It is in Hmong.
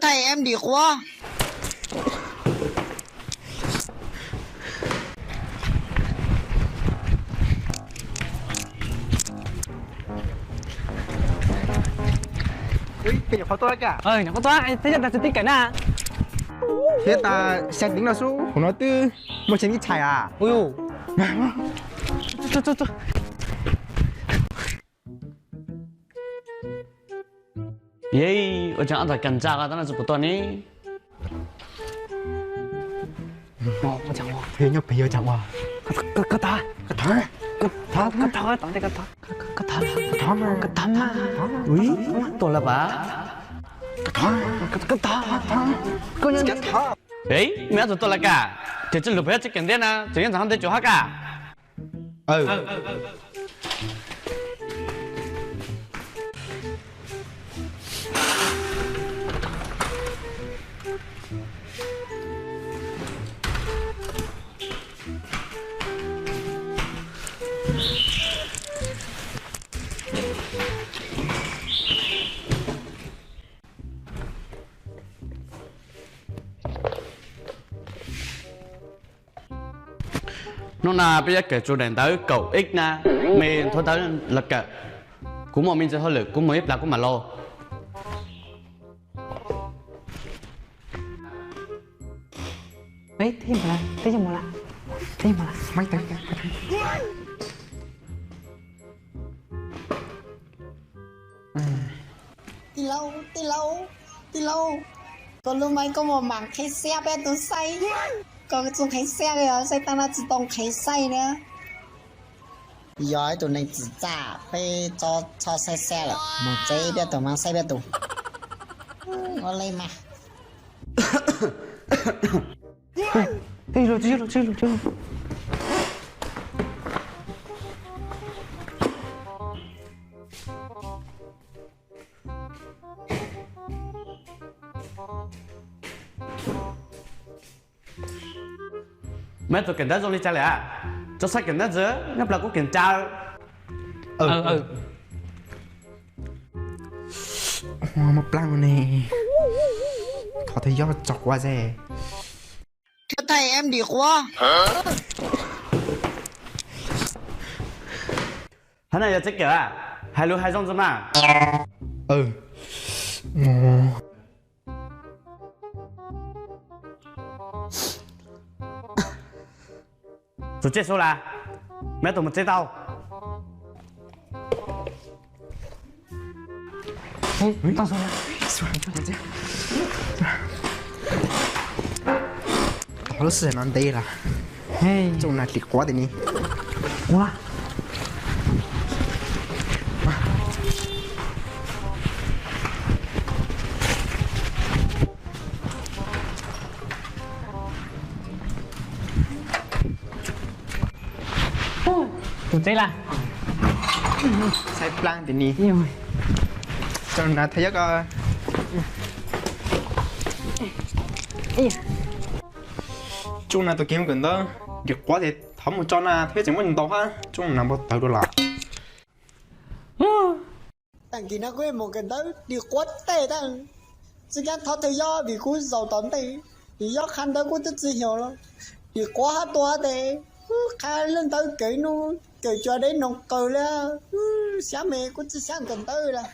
Thầy em đi khóa. Ui, koj nyuam qhuav tuaj kag. Ơ, nyuam qhuav tuaj, thiab tas tsis tib kawm na. Thiab tas xya tib no xub, hauv no twb muaj xya tib tshais a. Ui, Ye, ua cas ob tog kag ntsa ko tab no tsis pom tuaj ne? Nyob pem ua cas ua? Koj tag, koj tag, koj tag, koj tag, koj tag, koj tag, koj tag mas. Ui, tuaj lawm pab. Koj tag, koj tag, koj tag. Ej, mej ob tug tuaj lawm kag, ces tsis lug pem tsis kawm ntxiv na, tseem nyob ntawm hauv ntej tsuas hab kag. Hnub no peb yuav kawm txug daim ntawv kaum ib na, mej nthuav ntawv los kawm. Kuv muaj me ntsis hauj lwm, kuv mus ib plag kuv mam los. Tij laug, tij laug, tij laug, koj lub maib koj muaj mam qheb xiab peb tug saib, koj txuj qheb xiab saib tag no tsis tau qheb saib na. Yog ib tug neeg txim txaj, peb txhob saib xiab lawm, mus tsev peb tug mas saib peb tug. Ua li mas. Mej tus kawm ntawv zoo li cas lawm? Tso saib kawm ntawv ntxiv, nyob plag kuv kawm ntsa. Muaj plaab ne, thov thawj yob tso quav ze. Thầy em đi khóa. Hab no yog tseeb kawm a, hais lus hais zoo ntxiv mas. Txug tsev xwb las, mej tus mus tsev tau. Lub sij hawm no ntev lawm, tsoom na dim quav tim ni. Tus teb las, saib plaab tim ni. Tsoom na thawj yob ko, tsoom na tus kev mus kawm ntawv dim quav ces thov mus tso na, thawj yob tseem muaj ntau hab, tsoom na npau taws dua las. Taam kis no kuv mus kawm ntawv dim quav teg tag, tsi kaab thov thawj yob vim kuv zaum tom ntej, vim yob qha ntawv kuv twb tsi xyuas los dim quav hab tua tes, qha lub ntawv kawm ib nub kawm cuag deb noog qaws li, xyab me kuv tsi xyab kawm ntawv lawm.